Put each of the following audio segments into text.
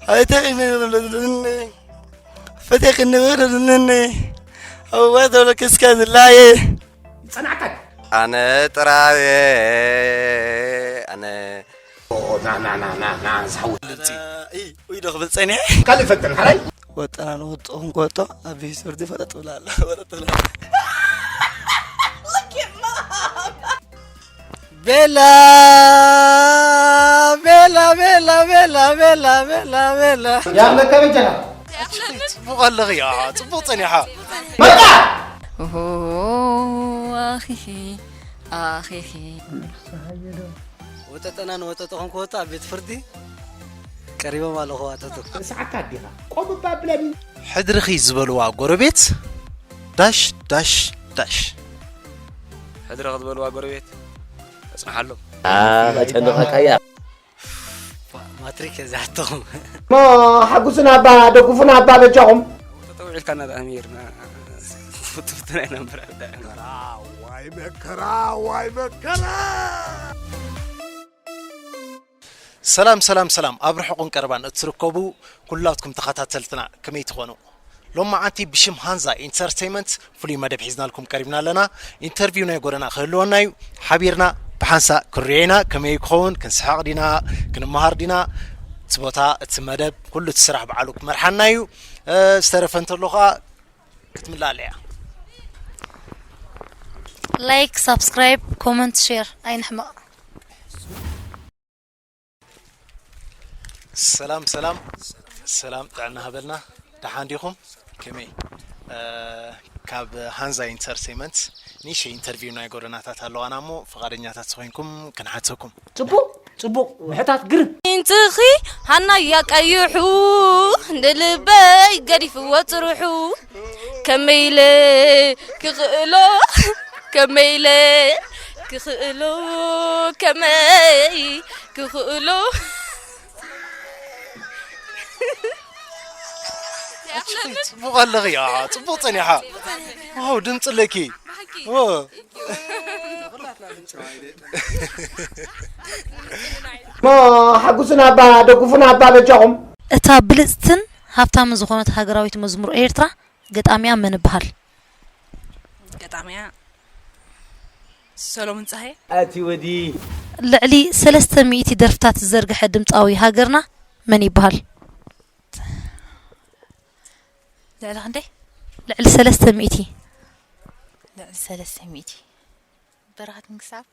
ኣይተኺኒ ፈቴኺኒ ወረድኒ። ኣዋ ተብለኪ እስከ ዝላየ። ጸናዕካ። ኣነ ጥራየ፣ ኣነ። ኦ፣ ና፣ ና፣ ና፣ ና፣ ና፣ ዝሓወ ድምጺ። እ፣ ኡይ ዶ ክብል ጸኒሐ? ካልእ ፈትን፣ ሓራይ? ወጠና ንወጥኹም ከወጦ ኣብ ቤት ፍርዲ ፈለጥ ብላ ኣላ፣ ፈለጥ ብላ ኣላ። ቤላ፣ ቤላ፣ ቤላ፣ ቤላ፣ ቤላ፣ ቤላ፣ ቤላ። ያብለካ በጃኻ። ጽቡቕ ኣለኺ፣ ያ፣ ጽቡቕ ጸኒሓ። መጣ! ኦሆ፣ ኣኺኺ፣ ኣኺኺ። ወጠጠና ንወጠጠኹም ክወጡ ኣብ ቤት ፍርዲ ቀሪቦም ኣለኹ፣ ኣተቱ። ርስዓካ ኣዴኻ። ቆም እባ ብለኒ። ሕድርኺ ዝበልዋ ጎረቤት፣ ዳሽ፣ ዳሽ፣ ዳሽ። ሕድርኺ ዝበልዋ ጎረቤት፣ እጽንሓሎም። ኣ፣ ከጨንቐካ እያ። ማትሪክ እያ ዝሓተኹም። እሞ ሓጉስና እባ፣ ደጉፉና እባ በጃኹም። ተጠውዒልካና ደኣ ሚርና። ትፍትና ኢና እምበር። ዋይ መከራ፣ ዋይ መከራ። ሰላም፣ ሰላም፣ ሰላም። ኣብ ርሑቕን ቀረባን እትርከቡ ኩላትኩም ተኸታተልትና ከመይ ትኾኑ? ሎማዓንቲ ብሽም ሃንዛ ኢንተርተይመንት ፍሉይ መደብ ሒዝናልኩም ቀሪብና ኣለና። ኢንተርቪው ናይ ጎደና ክህልወና እዩ። ሓቢርና ብሓንሳእ ክንሪኦ ኢና። ከመይ ክኸውን? ክንስሕቕ ዲና? ክንመሃር ዲና? እቲ ቦታ፣ እቲ መደብ፣ ኩሉ እቲ ስራሕ ባዕሉ ክመርሓና እዩ። እ፣ ዝተረፈ እንተሎ ኸኣ ክትምላእ እያ። ላይክ፣ ሳብስክራይብ፣ ኮመንት፣ ሼር ኣይንሕመቕ። ሰላም፣ ሰላም፣ ሰላም፣ ጥዕና ሃበልና። ደሓን ዲኹም? ከመይ? እ፣ ካብ ሃንዛ ኢንተርቴይመንት ንእሽተይ ኢንተርቪው ናይ ጎደናታት ኣለዋና እሞ፣ ፍቓደኛታት ኮይንኩም ክንሓተኩም። ጽቡቕ፣ ጽቡቕ፣ ምሕታት ግርም። ኢንትኺ ሃናያ ቀይሑ፣ ንልበይ ገዲፍዎ ጽርሑ። ከመይ ኢለ ክኽእሎ፣ ከመይ ኢለ ክኽእሎ፣ ከመይ ክኽእሎ። ጽቡቕ ኣለኺ፣ ኣ፣ ጽቡቕ ጸኒሓ። ዋው፣ ድምጺ ኣለኪ። ኦ። እሞ ሓጉስና እባ፣ ደጉፉና እባ በጃኹም። እታ ብልጽትን ሃብታምን ዝኾነት ሃገራዊት መዝሙር ኤርትራ ገጣሚኣ መን ይበሃል? ገጣሚኣ ሰሎሙን ጸሃየ። ኣቲ ወዲ። ልዕሊ ሰለስተ ሚእቲ ደርፍታት ዝዘርግሐ ድምጻዊ ሃገርና መን ይበሃል? ልዕሊ ክንደይ? ልዕሊ ሰለስተ ሚእቲ። ልዕሊ ሰለስተ ሚእቲ። በረኸት መንግስተኣብ።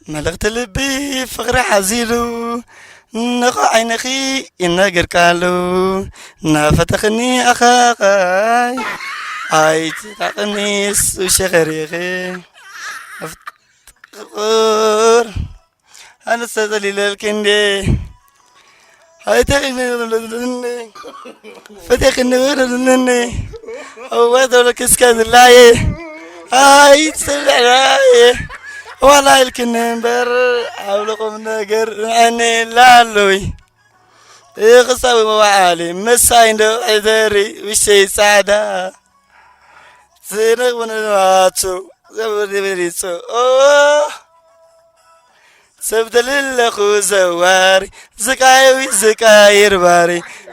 መልእኽቲ ልቢ ፍቕሪ ሓዚሉ፣ ንቑ ዓይንኺ ይነግር ቃሉ። እናፈተኽኒ ኣኻኻይ፣ ኣይትራቕኒ እሱ ሸኸሪኺ። ኣፍቅር ኣነሰ ዘሊለልኪ እንዴ? ኣይተኺኒ ፈቴኽኒ ወረድኒ። እወ ተብለኪ እስከ ዝላየ። ኣይትስምዕናየ። ዋላ ኢልክኒ እምበር ኣብ ልቑም ነገር ንዕኒ ላለዊ። ክሳብ መዋዓሊ ምሳይ እንዶ ዕዘሪ ውሸይ ጻዕዳ። ዝንቕብንባቱ ዘብሪብሪጹ። ኦ፣ ሰብ ደልለኹ ዘዋሪ፣ ዝቃየዊ ዝቃይር ባሪ፣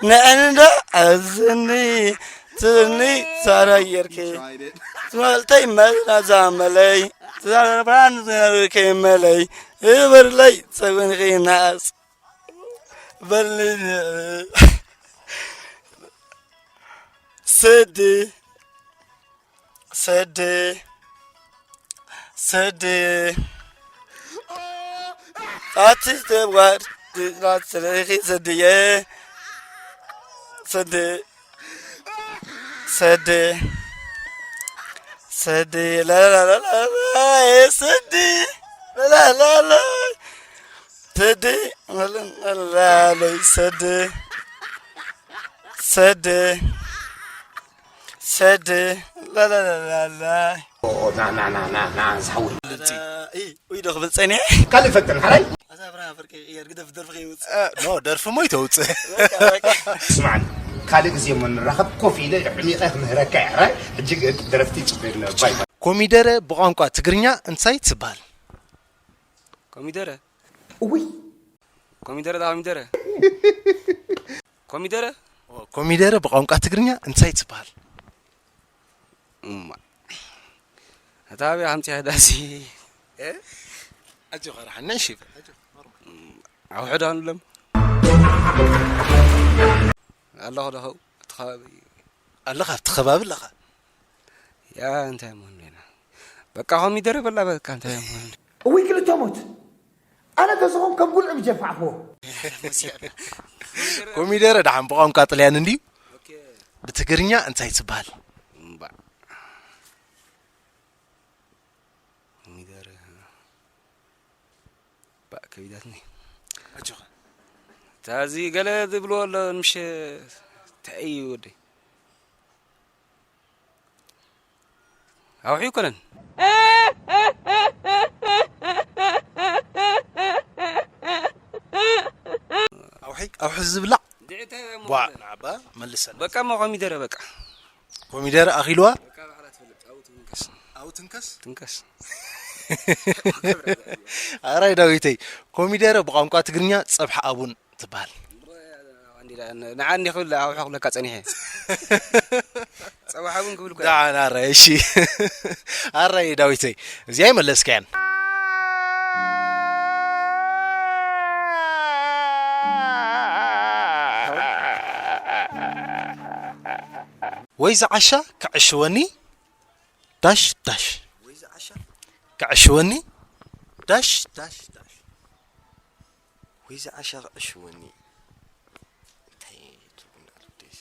ንዕንዳ ኣዝኒ፣ ትብኒ ሳራ ጌርኪ። ትማልተይ መዝናዛ መለይ፣ ትዛረባን ዝነብርከይ መለይ፣ እበርለይ ጸጉንኺ ናስ፣ በልኒ። ስዲ፣ ስዲ፣ ስዲ። ኣቲ ተዋድ፣ ስዲ፣ ስድየ። ስዲ፣ ስዲ፣ ስዲ፣ ላላላላ፣ ስዲ፣ ላላላላ። ስዲ፣ ላላላላ፣ ስዲ፣ ስዲ፣ ስዲ፣ ላላላላ። ኦ፣ ና፣ ና፣ ና፣ ና፣ ና፣ ዝሓወይ። ድምጺ። እ፣ ኡይ ዶ ክብል ጸኒሐ? ካልእ ፈትን፣ ሓራይ? ኣዛ ብርሃን ፍርቂ ይቕየር፣ ግደፍ፣ ደርፊ ከይውጽእ። እ፣ ኖ፣ ደርፊ ሞ ይተውጽእ። በቃ፣ በቃ። ስማዕኒ፣ ካልእ ግዜ እሞ ንራኸብ፣ ኮፍ ኢለ ሕሚቐ ክምህረካ እየ፣ ሓራይ? ሕጂ ግን ደረፍቲ ይጽበዩና፣ ባይ፣ ባይ። ኮሚደረ ብቋንቋ ትግርኛ እንታይ ትበሃል? ኮሚደረ? እውይ። ኮሚደረ ዳ ኮሚደረ። ኮሚደረ? ኮሚደረ ብቋንቋ ትግርኛ እንታይ ትበሃል? እማ። እታ ኣበይ ኣምጺኣ ዳሲ? እ? ኣጆኻ ደሓን ነሽ? ኣጆኻ፣ ኖርማል። እም፣ ኣውሕድ ኣንሎም። ኣለኹ ዶ ኸው? እቲ ከባቢ። ኣለኻ፣ ኣብቲ ከባቢ ኣለኻ። ያ፣ እንታይ እሞ ንቤና? በቃ ኮሚደረ በላ፣ በቃ እንታይ እሞ። እውይ ክልተ ሞት። ኣነ ተዝኾን ከም ጉልዒ ምጀፋዕክዎ። ኮሚደረ ደሓን ብቋንቋ ጥልያን እንድዩ። ኦኬ። ብትግርኛ እንታይ ትበሃል? እምባ። ኮሚደረ። ባእ ከቢዳትኒ። ኣጆኻ። ታዚ ገለ ዝብልዎ ኣሎ ምሽ ተይ ወደይ። ኣውሒ ኣይኮነን። ኣውሒ፣ ኣውሒ ዝብላዕ? ድዒ እንታይ እሞ ቧዕ፣ ንዓባ መልሰና። በቃ እሞ ኮሚደረ በቃ። ኮሚደረ ኣኺልዋ? በቃ ባዕላ ትፈልጥ፣ ኣብኡ ትንከስ። ኣብኡ ትንከስ? ትንከስ። ኣራይ ዳዊተይ፣ ኮሚደረ ብቋንቋ ትግርኛ ጸብሒ ኣቡን ትበሃል። ንዓ እንዲ ክብል ኣውሒ ክብለካ ጸኒሐ። ጸባሕ እውን ክብል እኮ። ደሓን፣ ኣረ፣ እሺ። ኣረ፣ ዳዊተይ፣ እዚኣ ኣይመለስካያን። ወይ ዝዓሻ ክዕሽወኒ፣ ዳሽ፣ ዳሽ። ወይ ዝዓሻ? ክዕሽወኒ፣ ዳሽ፣ ዳሽ፣ ዳሽ። ወይ ዝዓሻ ክዕሽወኒ። እንታይ ትርጉም ኣለዎ ደስ?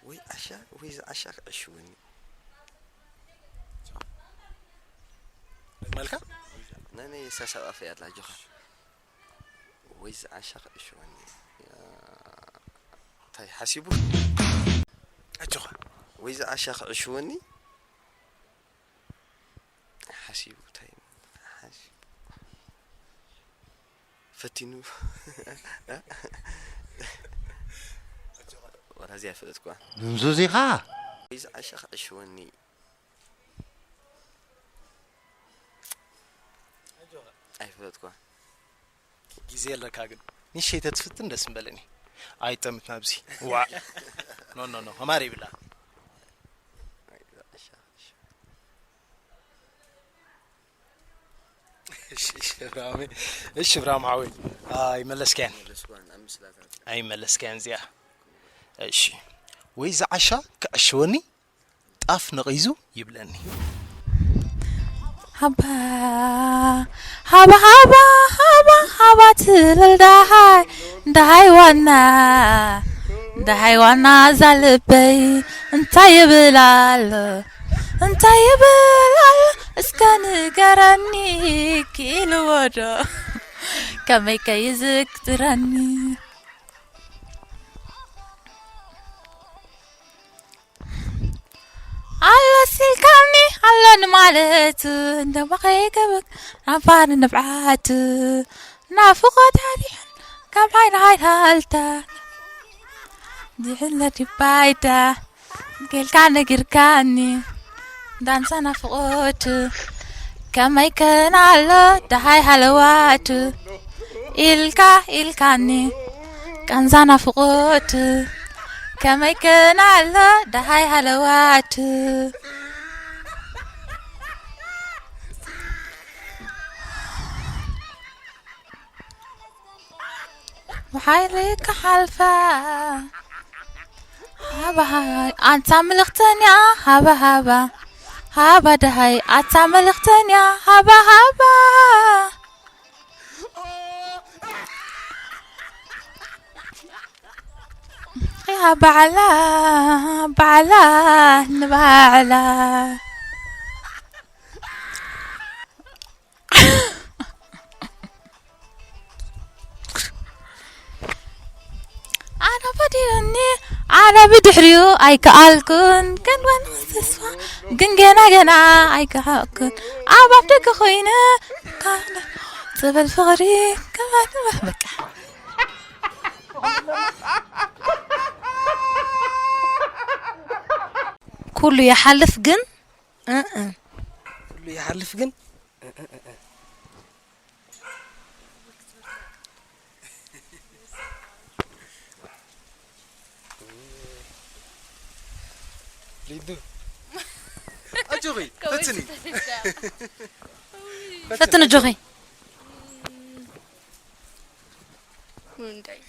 ወይ ዓሻ፣ ወይ ዝዓሻ ክዕሽወኒ። መልካ? ናይ፣ ናይ ሳሳብ ኣፈይ ኣላ፣ ኣጆኻ። ወይ ዝዓሻ ክዕሽወኒ። ያ፣ እንታይ ሓሲቡ? ኣጆኻ። ወይ ዝዓሻ ክዕሽወኒ። ሓሲቡ እንታይ ሓሲቡ? ፈቲኑ። ወላ እዚኣ ኣይፈለጥኩዋን። ድንዙዝ ኢኻ። ወይ ዝዓሻ ክዕሽወኒ። ኣይፈለጥኩዋን። ግዜ ኣለካ ግን። ንሸይ ተትፍትን ደስ ምበለኒ። ኣይጠምት ናብዚ። ዋዕ። ኖ፣ ኖ፣ ኖ። ከማር ይብላ። እሺ፣ እሺ፣ ብራሚ። እሺ፣ ብራም ሓወይ። ኣይመለስካያን። ኣይመለስካያን እዚኣ። እሺ። ወይ ዝዓሻ ክዕሽወኒ ጣፍ ነቒዙ ይብለኒ። ሃባ፣ ሃባ፣ ሃባ፣ ሃባ፣ ሃባ ትብል ደሃይ፣ ደሃይ ዋና፣ ደሃይ ዋና እዛ ልበይ እንታይ ይብል ኣሎ፣ እንታይ ይብል ኣሎ እስከ ንገረኒ፣ ክኢልዎ ዶ ከመይ ከይዝክረኒ። ኣሎ ሲልካኒ ኣሎ ንማለት፣ እንደሞ ከይገብር ናባር ንብዓት፣ ናፍቖት ኣሪሕን ካብ ዓይኒ ሃይሃልታ፣ ድሕን ለዲባይታ፣ ጌልካ ነጊርካኒ፣ ዳንሳ ናፍቖት፣ ከመይ ከን ኣሎ ደሃይ ሃለዋት፣ ኢልካ ኢልካኒ፣ ቃንዛ ናፍቖት፣ ከመይ ከን ኣሎ ደሃይ ሃለዋት። ብሓይሊ ክሓልፋ። ሃባ ሃባ፣ ኣንታ መልእኽተኛ፣ ሃባ ሃባ። ሃባ ደሃይ፣ ኣታ መልእኽተኛ፣ ሃባ ሃባ። ያ ባዕላ፣ ባዕላ፣ ንባዕላ። ኣነ በዲኡኒ፣ ኣነ ብድሕሪኡ ኣይከኣልኩን። ክንበን ተስፋ ግን ገና ገና ኣይከሓቅኩን። ኣብ ኣፍ ደገ ኮይነ ካለ ጽበል ፍቕሪ ከባድ በቃ። ኩሉ ይሓልፍ ግን፣ እ፣ እ። ኩሉ ይሓልፍ ግን፣ እ፣ እ፣ እ፣ እ። ጆኺ፣ ፈትኒ። ፈትን ጆኺ። ምንታይ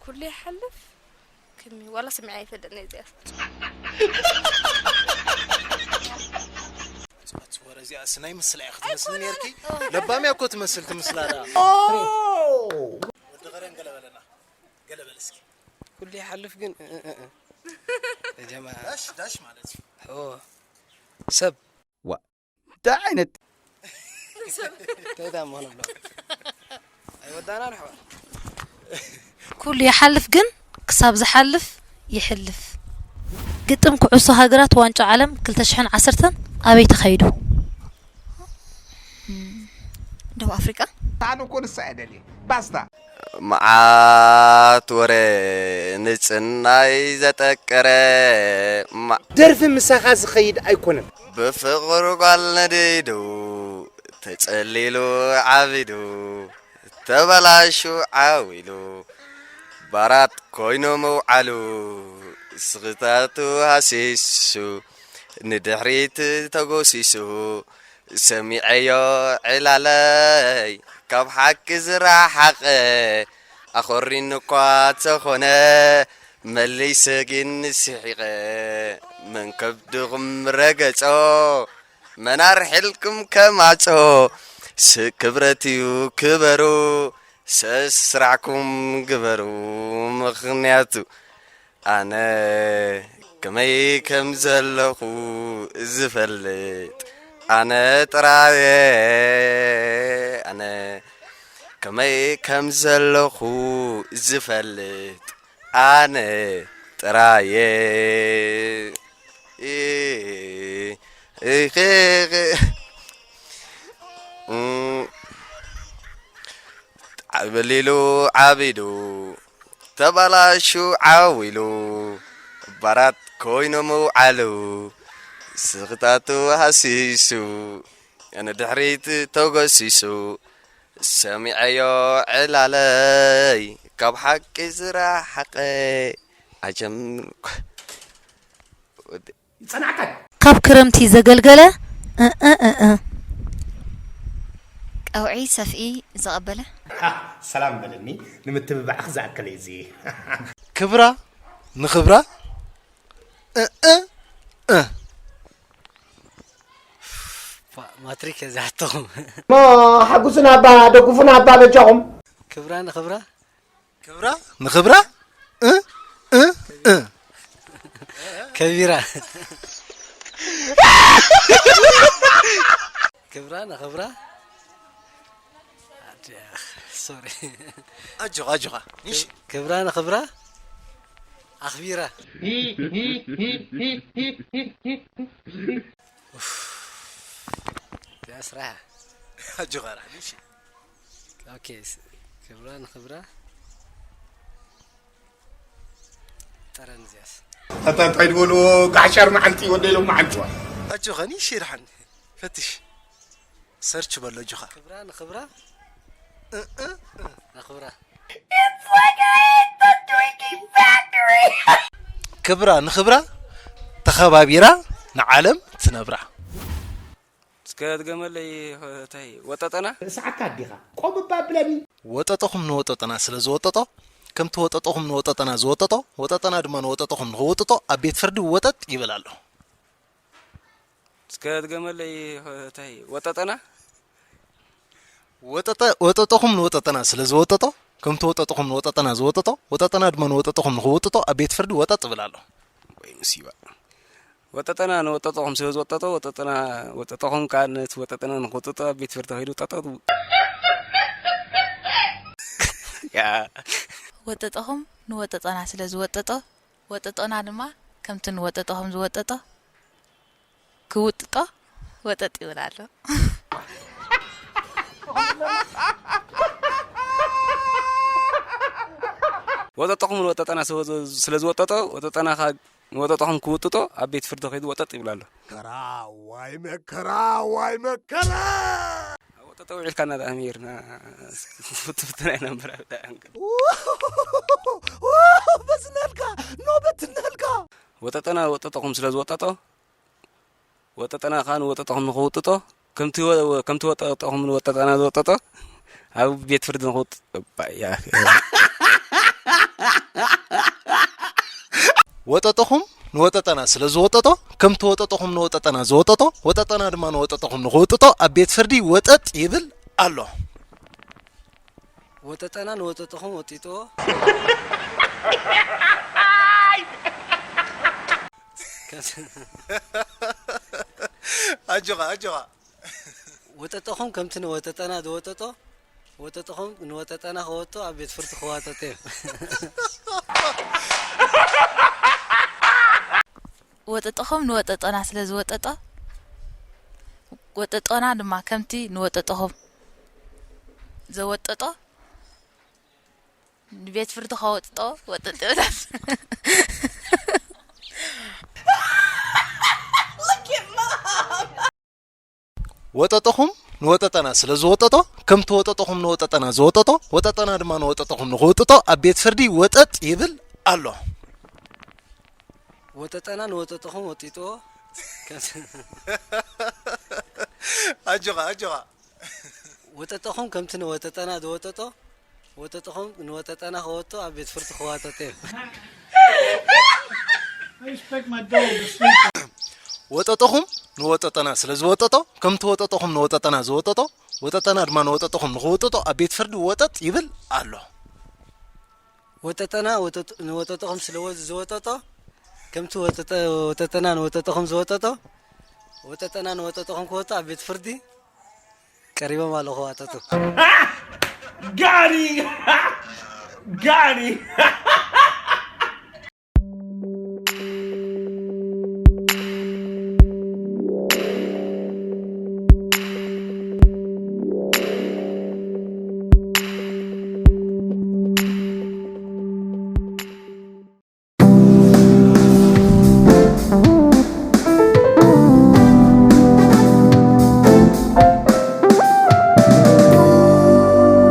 ኩሉ ይሓልፍ። ክሚ ዋላ ስሚዐ ኣይፈልጥን እየ እዚኣ። ጽበት ወረ እዚኣ ስናይ ምስላ እያ ክትመስል ነርኪ። ለባም እያ እኮ ትመስል ትምስላ ደኣ። ወዲ ኸረን ገለ በለና። ገለ በል እስኪ። ኩሉ ይሓልፍ ግን እ፣ እ፣ እ፣ እ። የጀማ ዳሽ ዳሽ ማለት እዩ። ኦ ሰብ ዋ እንታይ ዓይነት እንታይ ዳሞ ንብሎ ኣይወዳናን ኣሕዋት ኩሉ ይሓልፍ ግን ክሳብ ዝሓልፍ ይሕልፍ። ግጥም ኩዕሶ ሃገራት ዋንጫ ዓለም ክልተ ሽሕን ዓሰርተን ኣበይ ተኻይዱ? ደቡብ ኣፍሪቃ። ኣነ እኮ ንሳ እየ ደልየ ባስታ። መዓት ወረ ንጽናይ ዘጠቀረ ማ- ደርፊ ምሳኻ ዝኸይድ ኣይኮነን። ብፍቕሩ ጓል ነዲዱ ተጸሊሉ ዓቢዱ ተበላሹ ዓው ኢሉ ባራት ኮይኑ ምውዓሉ ስኽታቱ ሃሲሱ ንድሕሪት ተጎሲሱ ሰሚዐዮ ዕላለይ ካብ ሓቂ ዝረሓቐ ኣኾሪኑ እኳ ተኾነ መሊሰ ግን ስሒቐ መን ከብድኹም ረገጾ መን ኣርሒልኩም ከማጾ ስእ ክብረት እዩ ክበሩ ሰስራዕኩም ግበሩ ምኽንያቱ ኣነ ከመይ ከም ዘለኹ ዝፈልጥ ኣነ ጥራየ ኣነ ከመይ ከም ዘለኹ ዝፈልጥ ኣነ ጥራየ በሊሉ ዓቢዱ ተባላሹ ዓው ኢሉ ባራት ኮይኑ ምውዓሉ ስኽታቱ ሃሲሱ ንድሕሪት ተጎሲሱ ሰሚዐዮ ዕላለይ ካብ ሓቂ ዝረሓቐ ዓጀም ይጸናዕካ። ካብ ክረምቲ ዘገልገለ እእ እእ ቀውዒ ሰፍኢ ዘቐበለ ሰላም በለኒ ንምትብባዕኽ ዝኣከለ እዚ ክብራ ንኽብራ እ እ እ ማትሪክ እያ ዝሓተኹም እሞ ሓጉስና ኣባ ደጉፉና ኣባ በጃኹም ክብራ ንኽብራ ክብራ ንኽብራ እ እ እ ከቢራ ክብራ ንኽብራ ሶሪ ኣጆኻ ኣጆኻ ኒሽ ክብራ ንኽብራ ኣኽቢራ እዚኣ ስራሕ ኣጆኻ ራሕኒሽ ኦኬ ክብራ ንኽብራ ጠረን እዚኣስ ኣታ እንታይ ድበልዎ ጋሕሻር መዓልቲ ወደሎም መዓልቲ ኣጆኻ ኒሽ ይርሓን ፈትሽ ሰርች በሎ ኣጆኻ ክብራ ንኽብራ ንኽብራ ክብራ ንኽብራ ተኸባቢራ ንዓለም ትነብራ እስከ ድገመለይ ታይ ወጠጠና ርእስዓካ ኣዲኻ ቆም እባ ብለኒ ወጠጠኹም ንወጠጠና ስለ ዝወጠጦ ከምቲ ወጠጠኹም ንወጠጠና ዝወጠጦ ወጠጠና ድማ ንወጠጠኹም ንኽወጥጦ ኣብ ቤት ፍርዲ ወጠጥ ይብል ኣሎ እስከ ድገመለይ ታይ ወጠጠና ወጠጠ ወጠጠኹም ንወጠጠና ስለ ዝወጠጦ ከምቲ ወጠጠኹም ንወጠጠና ዝወጠጦ ወጠጠና ድማ ንወጠጠኹም ንኽወጥጦ ኣብ ቤት ፍርዲ ወጠጥ ይብል ኣሎ ወይ ሙሲባ ወጠጠና ንወጠጠኹም ስለ ዝወጠጦ ወጠጠና ወጠጠኹም ከዓ ነቲ ወጠጠና ንኽወጥጦ ኣብ ቤት ፍርዲ ከይዱ ጠጠጡ ወጠጠኹም ንወጠጠና ስለ ዝወጠጦ ወጠጦና ድማ ከምቲ ንወጠጠኹም ዝወጠጦ ክውጥጦ ወጠጥ ይብል ኣሎ። ወጠጠኹም ንወጠጠና ስለ ዝወጠጦ ወጠጠና ከዓ ንወጠጠኹም ክውጥጦ ኣብ ቤት ፍርዲ ከይዱ ወጠጥ ይብል ኣሎ። መከራ ዋይ መከራ ዋይ መከራ ወጠጠ ውዒልካ እና ኣሚርና ፍትፍትና ኢና እምበር በስነልካ ኖ በትነልካ ወጠጠና ወጠጠኹም ስለ ዝወጠጦ፣ ወጠጠና ከኣ ንወጠጠኹም ንኽውጥጦ፣ ከምቲ ወ-፣ ከምቲ ወጠጠኹም ንወጠጠና ዝወጠጦ፣ ኣብ ቤት ፍርዲ ንኽውጥ-፣ እባ፣ ያ። ወጠጠኹም ንወጠጠና ስለ ዝወጠጦ፣ ከምቲ ወጠጠኹም ንወጠጠና ዝወጠጦ፣ ወጠጠና ድማ ንወጠጠኹም ንኽውጥጦ፣ ኣብ ቤት ፍርዲ ወጠጥ ይብል ኣሎ። ወጠጠና ንወጠጠኹም ወጢጥዎ። ኣጆኻ፣ ኣጆኻ። ወጠጠኹም ከምቲ ንወጠጠና ዝወጠጦ፣ ወጠጠኹም ንወጠጠና ክወጦ ኣብ ቤት ፍርዲ ክዋጠጥ እዩ። ወጠጠኹም ንወጠጠና ስለ ዝወጠጦ፣ ወጠጦና ድማ ከምቲ ንወጠጠኹም ዘወጠጦ፣ ንቤት ፍርዲ ከወጥጦ ወጠጥ ይብላል። ወጠጠኹም ንወጠጠና ስለ ዝወጠጦ፣ ከምቲ ወጠጠኹም ንወጠጠና ዝወጠጦ፣ ወጠጠና ድማ ንወጠጠኹም ንኽውጥጦ ኣብ ቤት ፍርዲ ወጠጥ ይብል ኣሎ። ወጠጠና ንወጠጠኹም ወጢጥዎ። ኣጆኻ፣ ኣጆኻ። ወጠጠኹም ከምቲ ንወጠጠና ዝወጠጦ፣ ወጠጠኹም ንወጠጠና ክወጦ ኣብ ቤት ፍርዲ ክዋጠጥ እዩ። I expect my dog to sleep. ወጠጠኹም ንወጠጠና ስለ ዝወጠጦ፣ ከምቲ ወጠጠኹም ንወጠጠና ዝወጠጦ፣ ወጠጠና ድማ ንወጠጠኹም ንኽወጠጦ ኣብ ቤት ፍርዲ ወጠጥ ይብል ኣሎ። ወጠጠና ወጠጥ-፣ ንወጠጠኹም ስለ ወ-፣ ዝወጠጦ፣ ከምቲ ወጠጠ-፣ ወጠጠና ንወጠጠኹም ዝወጠጦ፣ ወጠጠና ንወጠጠኹም ክወጦ ኣብ ቤት ፍርዲ ቀሪቦም ኣለኹ፣ ዋጠጡ። ጋሪ! ጋሪ!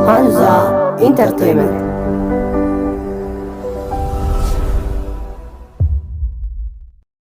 ሃንዛ ኢንተርቴይመንት።